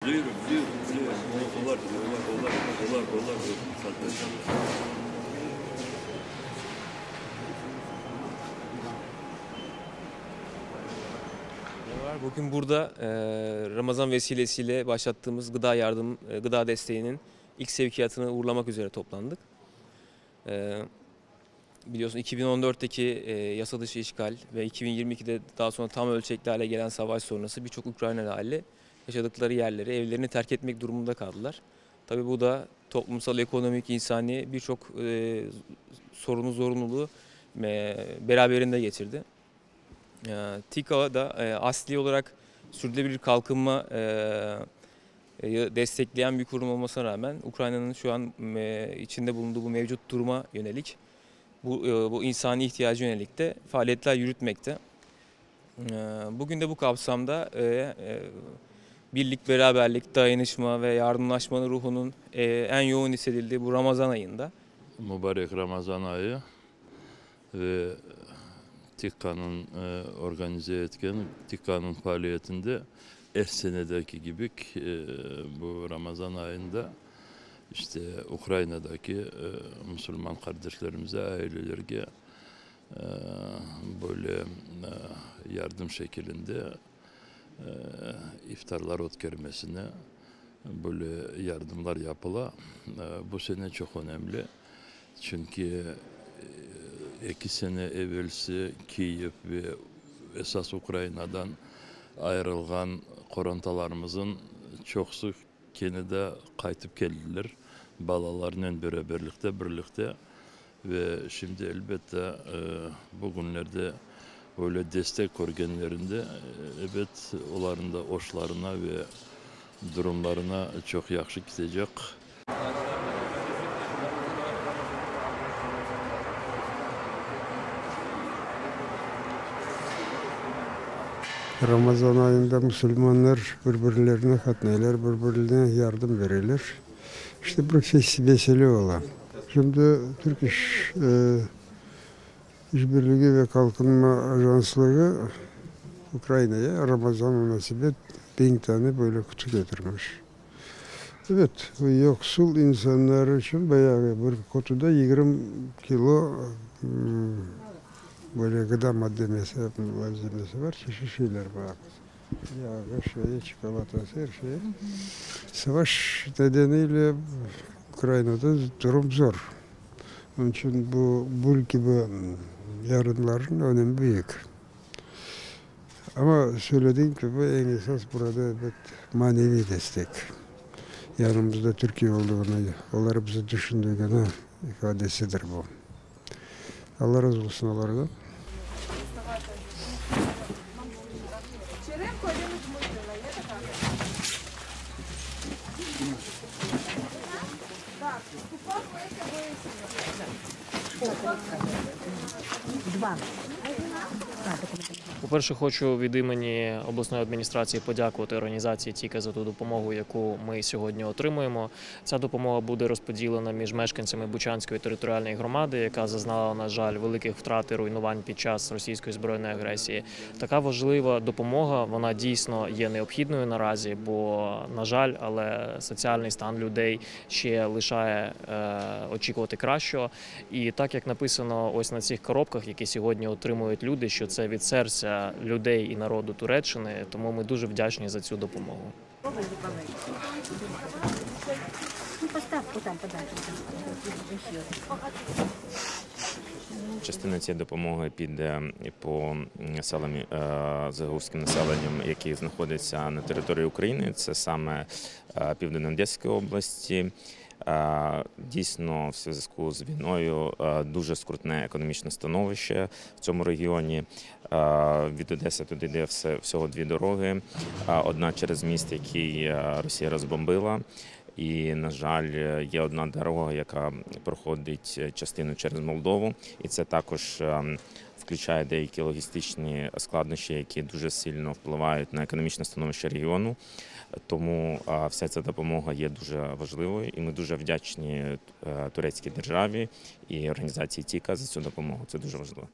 Biliyorum, biliyorum, biliyorum. Olar, olar, olar, olar, olar zaten. Bugün burada Ramazan vesilesiyle başlattığımız gıda yardım, gıda desteğinin ilk sevkiyatını uğurlamak üzere toplandık. Biliyorsun 2014'teki yasa dışı işgal ve 2022'de daha sonra tam ölçekli hale gelen savaş sonrası birçok Ukraynalı aile yaşadıkları yerleri, evlerini terk etmek durumunda kaldılar. Tabii bu da toplumsal, ekonomik, insani birçok sorunu, zorunluluğu beraberinde getirdi. TİKA da asli olarak sürdürülebilir kalkınma destekleyen bir kurum olmasına rağmen Ukrayna'nın şu an içinde bulunduğu bu mevcut duruma yönelik, bu insani ihtiyacı yönelik de faaliyetler yürütmekte. Bugün de bu kapsamda birlik, beraberlik, dayanışma ve yardımlaşmanın ruhunun en yoğun hissedildiği bu Ramazan ayında. Mübarek Ramazan ayı ve TİKA'nın organize etken, TİKA'nın faaliyetinde er senedeki gibi bu Ramazan ayında işte Ukrayna'daki Müslüman kardeşlerimize, ailelerge böyle yardım şeklinde iftarlar ötkermesine böyle yardımlar yapıla. Bu sene çok önemli. Çünkü 2 sene evvelsi Kiyev ve esas Ukrayna'dan ayrılgan qorantalarımızın çoqsu kene de qaytıp keldiler balalarnen beraberlikte, birlikte. Ve şimdi elbette bugünlerde böyle destek körgenlerinde ebet olarnıñ da oşlarına ve durumlarına çoq yahşı ketecek. Ramazan ayında musulmanlar bir-birlerine qatnaylar, bir-birlerine yardım bereler. İşte bir vesile ola. Şimdi Türk İş İşbirligi ve Kalkınma Ajanslığı Ukrainaya Ramazan munasebet 1000 tane böyle qutu ketirmiş. Evet, yoqsul insanlar içün bayağı bir qutuda 20 kilo böyle gıda maddemesi, malzemesi var, çeşit şeyler var. Yağı, şeyi, çikolatası, her şeyi. Savaş nedeniyle Ukrainada durum zor. Onun için bu gibi yardımların önemi büyük. Ama söylediğim gibi en esas burada evet, manevi destek. Yanımızda Türkiye olduğunu, onları bizi düşündüğünü ifadesidir bu. Allah razı olsun onlardan. По-перше, хочу від імені обласної адміністрації подякувати організації ТІКА за ту допомогу, яку ми сьогодні отримуємо. Ця допомога буде розподілена між мешканцями Бучанської територіальної громади, яка зазнала, на жаль, великих втрат і руйнувань під час російської збройної агресії. Така важлива допомога, вона дійсно є необхідною наразі, бо, на жаль, але соціальний стан людей ще лишає очікувати кращого. І так, як написано ось на цих коробках, які сьогодні отримують люди, що це від серця людей і народу Туреччини, тому ми дуже вдячні за цю допомогу. Частина цієї допомоги піде по селам загурським населенням, які знаходяться на території України, це саме Південно-Одеської області. Дійсно, в зв'язку з війною дуже скрутне економічне становище в цьому регіоні. Від Одеси туди йде всього 2 дороги. Одна через міст, який Росія розбомбила. І, на жаль, є одна дорога, яка проходить частину через Молдову. І це також включає деякі логістичні складнощі, які дуже сильно впливають на економічне становище регіону. Тому вся ця допомога є дуже важливою, і ми дуже вдячні турецькій державі і організації ТІКА за цю допомогу. Це дуже важливо.